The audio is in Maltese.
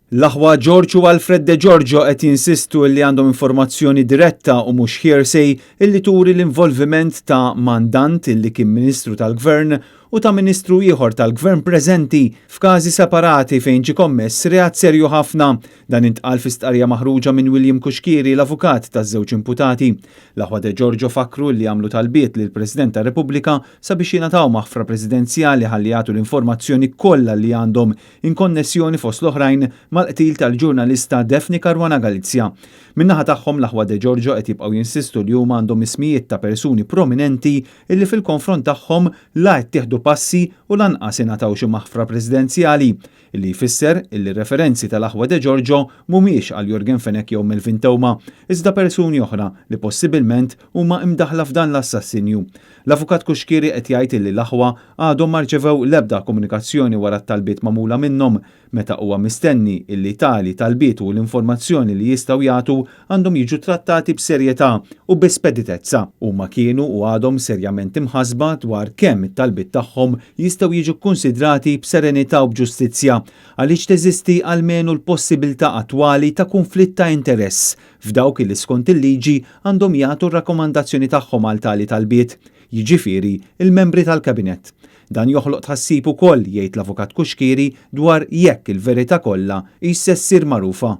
L-aħwa George u Alfred De Giorgio qed jinsistu li għandhom informazzjoni diretta u mhux hearsay illi turi l-involviment ta' mandant illi kien Ministru tal-Gvern u ta' Ministru ieħor tal-Gvern preżenti f'każi separati fejn ġie kommess reat serju ħafna. Dan intqal fi stqarrija maħruġa minn William Cuschieri, l-avukat taż-żewġ imputati. L-aħwa De Giorgio fakkru li għamlu talbiet lill-President tar-Repubblika sabiex jingħataw maħfra presidenzjali ħalli jagħtu l-informazzjoni kollha li għandhom in konnessjoni fost l-oħrajn mal-qtil tal-ġurnalista Daphne Caruana Galizia. Min-naħa tagħhom l-aħwa De Giorgio qed jibqgħu jinsistu li huma għandhom ismijiet ta' persuni prominenti illi fil-konfront tagħhom la ttieħdu passi u lanqas ingħataw xi maħfra presidenzjali, illi jfisser illi r-referenzi tal-aħwa De Giorgio mhumiex għal Yorgen Fenech jew Melvin Theuma, iżda persuni oħra li possibilment huma imdaħħla f'dan l-assassinju. L-Avukat Cuschieri qed jgħid illi l-aħwa għadhom ma rċevew l-ebda komunikazzjoni wara t-talbiet magħmula minnhom, meta huwa mistenni illi tali talbiet u l-informazzjoni li jistgħu jagħtu għandhom jiġu trattati b'serjetà u bi speditezza. Huma kienu u għadhom serjament imħassba dwar kemm it-talbiet tagħhom jistgħu jiġu kkunsidrati b'serenità u b'ġustizzja, għaliex teżisti almenu l-possibilità attwali ta' kunflitt ta' interess f'dawk illi skont il-liġi għandhom jagħtu r-rakkomandazzjoni tagħhom għal tali talbiet, jiġifieri l-membri tal-Kabinett. Dan joħloq tħassib ukoll, jgħid l-Avukat Cuschieri, dwar jekk il-verità kollha hix se ssir magħrufa.